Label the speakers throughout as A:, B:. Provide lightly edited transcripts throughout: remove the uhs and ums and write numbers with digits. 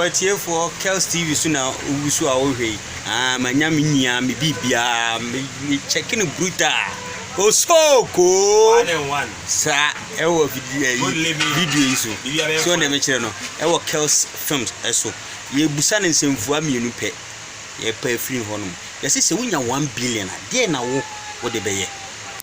A: Atiefoɔ, Kels TV so na wogu so a wohwɛ yi. Ah, manya me nua, me biribiara, me me check no brutal. Osoko!
B: One and one.
A: Saa ɛwɔ video yi,
B: Good living.
A: video yi so.
B: Biribiara bɛyɛ
A: So na
B: fine.
A: mekyerɛ no, ɛwɔ Kels Films ɛso. Yɛbusa no nsɛmfua mmienu pɛ. Yɛpɛ afiri hɔnom. Yɛse sɛ wonya 1 billion a, deɛ na wo wode bɛyɛ?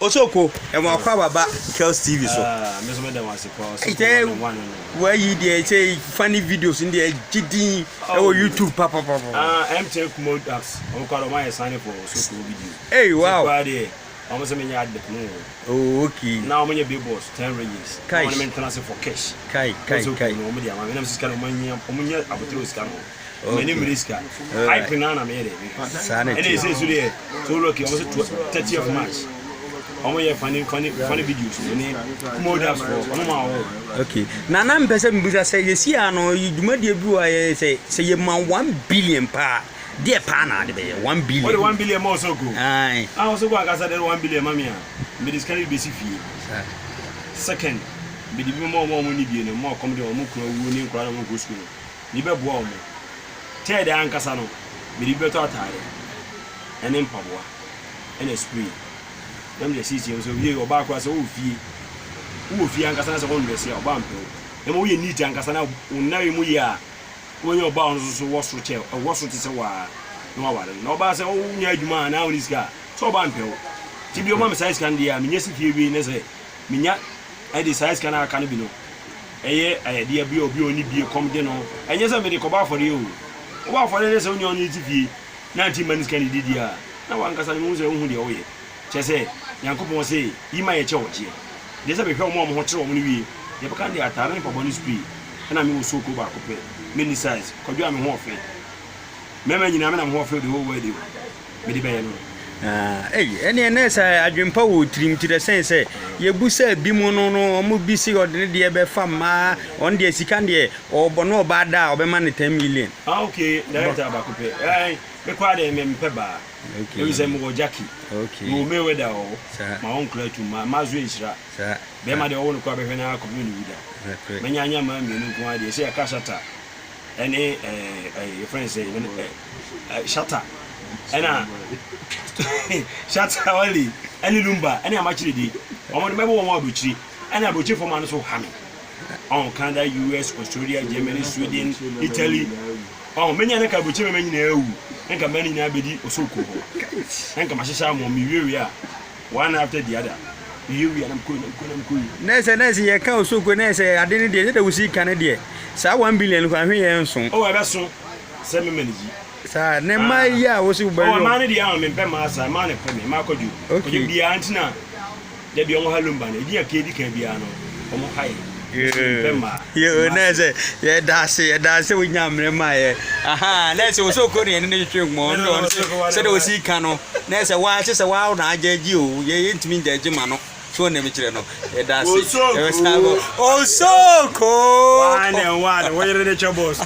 A: Osoko, ɛwɔ akɔ ababa Kels TV so.
B: Ah, me nso meda wo ase paa. Osoko
A: Sɛ
B: one and one no.
A: wayi deɛ sɛ funny videos no deɛ gye din ɛwɔ YouTube papapapa.
B: Ah, MTN Kumo apps. Ɔmo kɔ ɔmo ayɛ sign for Osoko video.
A: Hey, wow.
B: Sɛ kɔ deɛ, ɔmo sɛ menyɛ advert no.
A: Oh, okay.
B: Na ɔmo nyɛ billboards, 10 ranges.
A: Kai.
B: Ɔmo ne me ntena ase for cash.
A: Kai, kai,
B: Osoko
A: kai.
B: no ɔmo de ama me. Na me sika no ɔmo anya, ɔmo nya abotire sika no.
A: Okay.
B: M'ani mmere sika.
A: Alright.
B: Hype na na meyɛ dɛ.
A: Saa na
B: Ɛna
A: ɛteɛ.
B: ɛsɛ so deɛ, so lucky, ɔmo sɛ 30th March. Ɔmo yɛ funny funny funny videos no ne Kumo apps for ɔmo ma wɔ.
A: Okay. Na na mpɛ sɛ mbusa sɛ yɛsi a no yi dwumadie bi wɔ a yɛ sɛ yɛma 1 billion paa, deɛ paa na ade bɛyɛ 1
B: Wɔde
A: billion?
B: 1 billion ma Osoko.
A: Aye.
B: Ah, Osoko ankasa de 1 billion ma me a, mede sika no bi bɛsi fie. Second, mede bi ma ɔmo a ɔmo ni bie no, ɔmo a ɔkɔm de ɔmo kunu awuo ne nkwadaa na ɔmo nkɔ sukuu no, ne bɛboa ɔmo. Third ankasa no, mede bi bɛtɔ ataade ɛne mpaboa ɛna spray. Na mede asiesie mu sɛ owie ɔbaa koraa sɛ wowɔ fie ankasa na sɛ wɔndrɛse a, ɔbaa mpɛ wo. Na ma woyɛ neat ankasa na wo nnan mu yie a, wobɛnya ɔbaa a ɔno nso so wɔ soro kyɛ ɛwɔ soro te sɛ waa na waware no. Na ɔbaa sɛ wonya adwuma a na wonni sika a, sɛ ɔbaa mpɛ wo. Nti bi ɔma me saa sika no deɛ a, menya si fie wie ne sɛ menya ɛde saa sika no aka no bi no ɛyɛ ayɛdeɛ bi a obi a ɔni bie kɔm de no. Ɛnyɛ sɛ mede kɔbɔ afɔdeɛ o. Wobɔ afɔdeɛ ne sɛ wone ɔne te fie na nti ma ne sika ne didi a, na wankasa no mehu sɛ wohu deɛ woyɛ. Kyerɛ sɛ Nyankopɔn sɛ yi ma yɛkyɛ ɔgyeɛ deɛ sɛ mehwɛ ɔmo a ɔmo ho kyerɛ ɔmo no wie. Deɛ bɛka no deɛ, ataare ne mpaboa ne spray. Ɛna mewɔ soko baako pɛ, menni size kwadwo a me ho ɔfɛ. Mmarima nyinaa, me na me ho ɔfɛ the whole world o. Mede bɛyɛ no.
A: Ah, ei, ɛneɛ na sɛ adwempa wɔ tirim kyerɛ sɛn sɛ yɛbu sɛ bi mu no ɔmo bi se ɔde ne deɛ bɛfa mmaa, ɔno deɛ sika deɛ ɔbɔ ne ɔbaa da a, ɔbɛma no 10 million.
B: Ah, okay, director baako pɛ. Ɛn, mekɔ adeɛ mempɛ baa. Ebi sɛ mewɔ Jackie. Mewɔ Mayweather wɔ hɔ. Ma wɔn nkura tum ma mazo nhyira. Bɛrima deɛ ɔwɔ no kɔ abɛhwɛ na akɔpem ne wuda. Manya anya mmaa mmienu nko ara deɛ sɛ yɛka Shatta ɛne ɛɛ yɛfrɛ no sɛ Shatta ɛna Shatta Wale ɛne Lumba ɛne Amakyere de wɔn de mɛbɔ wɔn aburokyire, ɛna aburokyire fam ano so ha me ɔn Canada, US, Australia, Germany, Sweden, Italy. Ɔn menya ne ka aburokyire mɛma nyinaa awu ne nka mmaa no nyinaa bɛdi osoko hɔ ne nka mahyehyɛ ama wɔn. Mewie wie a, one after the other, mewie wie a, na mekɔ yi, na mekɔ yi, na mekɔ yi.
A: Na sɛ yɛka osoko na sɛ ade no deɛ, sɛ wosi ka no deɛ, saa 1 billion kɔ ahwe yɛn nso.
B: Ɔwɔ ɛbɛso sɛ mema ne gyi.
A: Saa ne mmaa yi a wosi
B: wobɛyɛ. Ɔwɔ mmaa no deɛ ama mempɛ mmaa saa, mmaa na pɛ me, mmaa kɔdwo. Kɔdwo biara nti na dabi ɔmo ha Lumba no ɛdi a edi kan biara no ɔmo ha yɛ. Mempɛ mmaa.
A: Yo, na sɛ yɛda ase wonya mmerɛ ma yɛ aha na sɛ osoko ne yɛne ne twetwe nkɔmmɔ ɔno ɔno sɛdeɛ osi ka no na sɛ waa kyɛ sɛ waa na agya agye o, yɛ yɛntumi ngya agye ma no so ɔnam kyerɛ no. Yɛda ase.
B: Osoko.
A: Yɛbɛsan bɔ osoko.
B: One and one, wɔyere ne kyɛ boss.